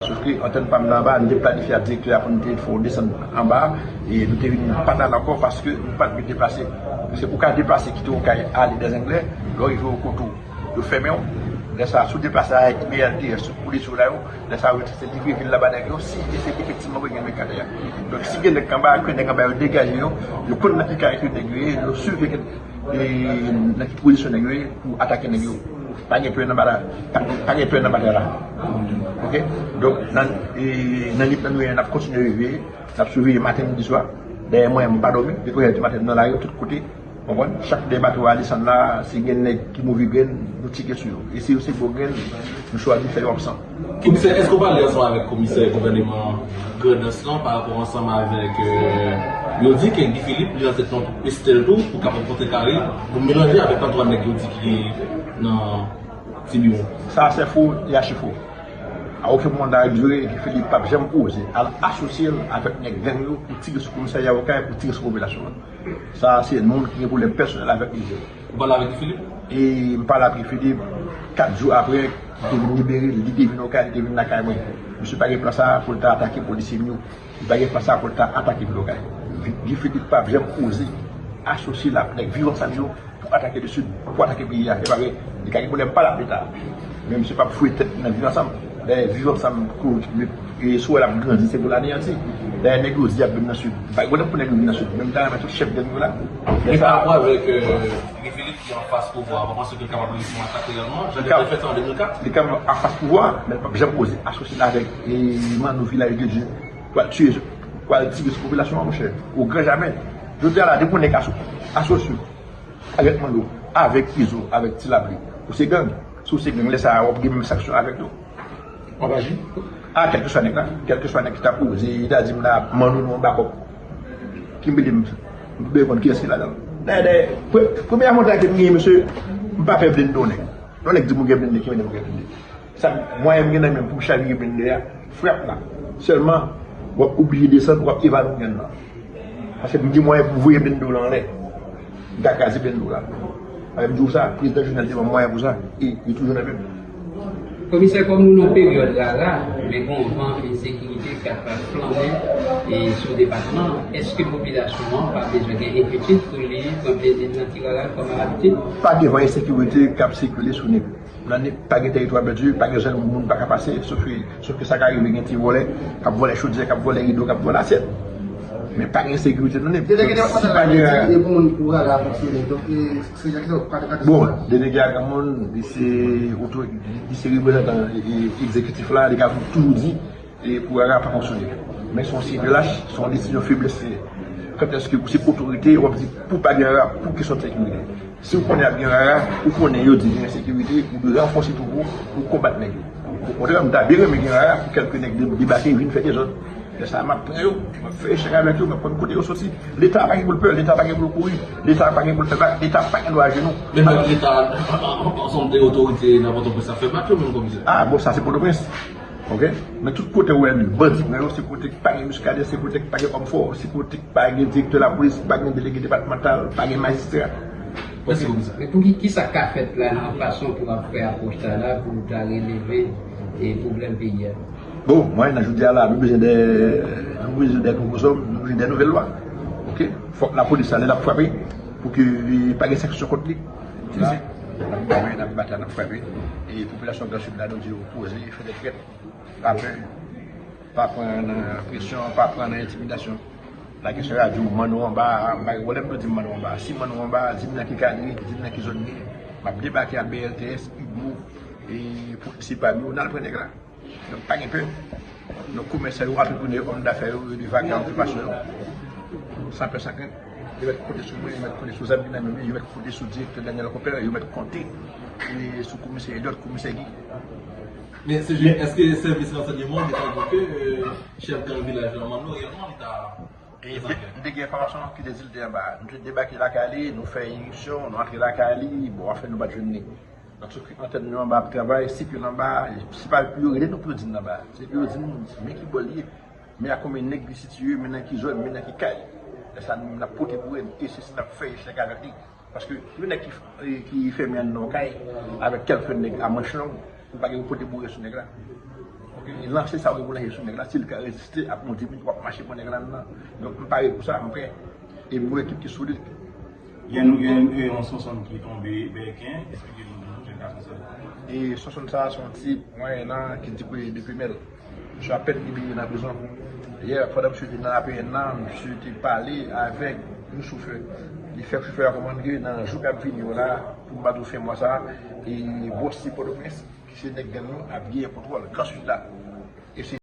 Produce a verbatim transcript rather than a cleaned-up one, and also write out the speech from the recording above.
Sof ke antèn pa m nan anba, nou te planifye ak direktè a pou nou te fè yon desann anba, e nou te vin pa t al ankò paske nou pa t vle deplase. Paske ou ka deplase kite Okay ale Dèzenglè, lè w rive Okotou, yo fèmen w. Lè sa a, si w deplase avèk B L T S, sou polis yo la yo, lè sa a, yo se livre vil la ba nèg yo, si e se efektivman vre gen nèg k atè a. Donk, si gen nèg k anba, ke nèg anba yo degaje yo, yo konn nan ki kay ke nèg yo ye, yo siveye e nan ki pozisyon nèg yo ye pou atake nèg yo. Pa gen pè nan batay, pa, pa gen pè nan batay la. Oke? Donk, nan, e, nan nwit la nou ye, n ap kontinye veye, n ap siveye maten, midi, swa. Dayè mwen, m pa dòmi, depi yè di maten m nan lari, tout kote. Konprann? Chak lè bato a desann la, si gen nèg ki move grenn, nou tike sou yo. E si yo se bon grenn, nou chwazi fè yo absan. Komisè, èske w pale ansanm avèk komisè gouvèneman Grandans lan pa rapò ansanm avèk, euh, yo di ke Guy Philippe li nan tèt yon estèl tou pou kapab kontrekare, pou melanje avèk trannntwa nèg yo di ki nan ti biwo? Sa se fo e achi fo. A okenn moman nan ap dire Guy Philippe p ap janm oze al asosye l avèk nèg gang yo pou tire sou komisarya Okay, pou tire sou popilasyon an. Sa se moun ki gen pwoblèm pèsonèl avèk li. Ou pale avèk Guy Philippe? E m pale avèk Guy Philippe, kat jou apre, li te vin libere, li te vin Okay, li te vin lakay mwen. Misye pa gen plan sa pou l ta atake polisye m yo. Li pa gen plan sa pou l ta atake vil Okay. Guy Philippe p ap janm oze asosye l ak nèg Viv Ansanm yo pou atake Lesid, pou atake peyi a. E pa vre, li ka gen pwoblèm pale ak Leta. Men misye p ap foure tèt nan Viv Ansanm. Dayè, Viv Ansanm, kou, e, si w wè l ap grandi, se pou l aneyanti. Dayè, nèg yo di y ap vin nan Sid. Pa gen pwoblèm pou nèg yo vin nan Sid. Men m ta renmen tout chèf gang yo la. Men pa rapò avèk, euh, Guy Philippe ki anfas pouvwa a, ou pa panse ke l kapab reyisi yon atak reyèlman, jan li te fè sa an de mil kat? Li kapab anfas pouvwa a, men l p ap janm oze asosye l avèk, e, Manno Vilaj de Dye pou al tiye, pou al tire sou popilasyon an, monchè. O gran jamè. Jodi a la, depi yon nèg aso-, asosye avèk Manno, avèk Izo, avèk Ti Lapli, ou se gang. Si w se gang, lè sa a, w ap gen menm sanksyon avèk yo. W ap aji. A, kèlkeswa nèg la, kèlkeswa nèg ki ta poze, li ta di m la, Manno nou anba kòb. Ki m pede m, m bezwen konn kiyès ki ladan l. Dayè, dayè, pre-, premye avantaj ke m genyen, mesye, m pa pè blende yon nèg. Yon nèg di m ou gen blende, ki mande m ou gen blende. Sa, mwayen m gen nan men m pou m chavire blende a, frap la. Sèlman, w ap oblije desann, w ap evalye grenn nan. Paske m gen mwayen pou m voye blende w la anlè. M ka kraze blende w la. Paske m di w sa, prezidan Jovenel te ban m mwayen pou sa, e li toujou nan men m. Komisè, kòm nou nan peryòd rara, men gon van ensekirite k ap flanbe, e, sou depatman an, èske popilasyon an pa bezwen gen enkyetid pou li pran plezi nan ti rara l kòm abitid? Pa gen van ensekirite k ap sikile sou Nip. Nan Nip, pa gen tèritwa pèdi, pa gen zòn moun pa ka pase, sof ke, sof ke sa ka rive gen ti vòlè k ap vòlè chodyè, k ap vòlè rido, k ap vòlè asyèt. Men pa gen ensekirite nan Nip. Donk, si pa gen rara. Bon, delege a granmoun, li se otorite, li se reprezantan, e, e, egzekitif la, li ka toujou di, e, pou rara pa fonksyone. Men se yon sivil lach, se yon desizyon feblès li ye. Kantèske ou se otorite, w ap di pou pa gen rara, pou kesyon de sekirite. Si w konnen ap gen rara, ou konnen yo di gen ensekirite, ou dwe ranfòse twoup ou pou konbat nèg yo. Okontrè, m ta byen renmen gen rara pou kèlke nèg de-, debake vin fè dezòd. Lè sa a, m ap pran yo, m ap fè echèk avèk yo, m ap konn kote yo soti. Leta pa gen pou l pè, Leta pa gen pou l kouri, Leta pa gen pou l fè bak, Leta pa gen dwa ajenou. Men mèt Leta, ansanm de otorite nan Pòtoprens ap fè bak yo menm, komisè. A, bon, sa se Pòtoprens. Oke? Men tout kote ou wè bandi pran yo, se kote ki pa gen Muscadin, se kote ki pa gen òm fò, se kote ki pa gen direktè lapolis, pa gen delege depatmantal, pa gen majistra. Mèsi komisè. Men pou ki, ki sa k ka fèt la nan fason pou ap fè apwòch sa la, pou ta releve, e, pwoblèm peyi a? Bon, mwen, nan jodi a la, nou bezwen de, nou bezwen de nouvo zòm, nou bezwen de nouvèl lwa. Oke? Fòk lapolis la, lè l ap frape, pou ke, e, pa gen sanksyon kont li. N ap frape, n ap batay, n ap frape. E popilasyon Gran Sid la, nou di yo poze, fè tèt frèt. Pa pè, pa pran nan presyon, pa pran nan entimidasyon. Lage sou radyo, Manno anba, m pa gen pwoblèm pou di m Manno anba. Si Manno anba, di m nan ki kad li ye, di m nan ki zòn li ye. M ap debake ak B L T S, Igbo, e polisye pa m yo, n al pran nèg la. Donk, pa gen pè. Donk, komèsan yo, antreprenè yo, òm dafè yo, yo devake okipasyon yo. San pè, san krent. Yo mèt konte sou mwen, yo mèt konte sou zam ki nan men m yo, yo mèt konte sou direktè Daniel Compère, yo mèt konte, e, sou komisè Eliot, komisè Guy. Men se jis, èske sèvis ransèyman te konvoke, euh, chèf gang vilaj lan Manno reyèlman li ta... E, m te, m te gen enfòmasyon ki te di l te anba. Nou te debake lakay li, nou fè iripsyon, nou antre lakay li, bon, anfen, nou pa t jwenn li. Donk, se ke antèn yo anba ap travay, sip yo anba, se pa pou yo rele nou pou yo di n anba. Se pou yo di nou men ki bò li ye, men a konbyen nèg li sitiye, men nan ki zòn, men nan ki kay. Lè sa a, nou menm n ap pote boure n, e se si n ap fè echèk avèk li. Paske yon nèg ki, ki fèmen anndan yon kay avèk kèlke nèg a manch long, ou pa gen pou pote boure sou nèg la. Lanse sa w gen pou lanse sou nèg la, si l ka reziste, ap monte vin, w ap mache pran nèg la nan. Donk, m pare pou sa, m prè. E m gen yon ekip ki solid. Gen nou gen gen yon Sonson ki tonbe Bèken, eksplike nou, nou, jan ka fè sa. E Sonson sa a se yon ti mwayen nan ki di pou li de femèl. Misye apèn libere nan prizon. Yè, pandan misye te nan A P N nan, misye te pale avèk yon chofè. Li fè chofè a konprann ke nan jou k ap vini yo la, pou m pa di w fen mwa sa a, e bòs ti Pòtoprens, ki se nèg gang yo, ap genyen kontwòl Gran Sid la. E se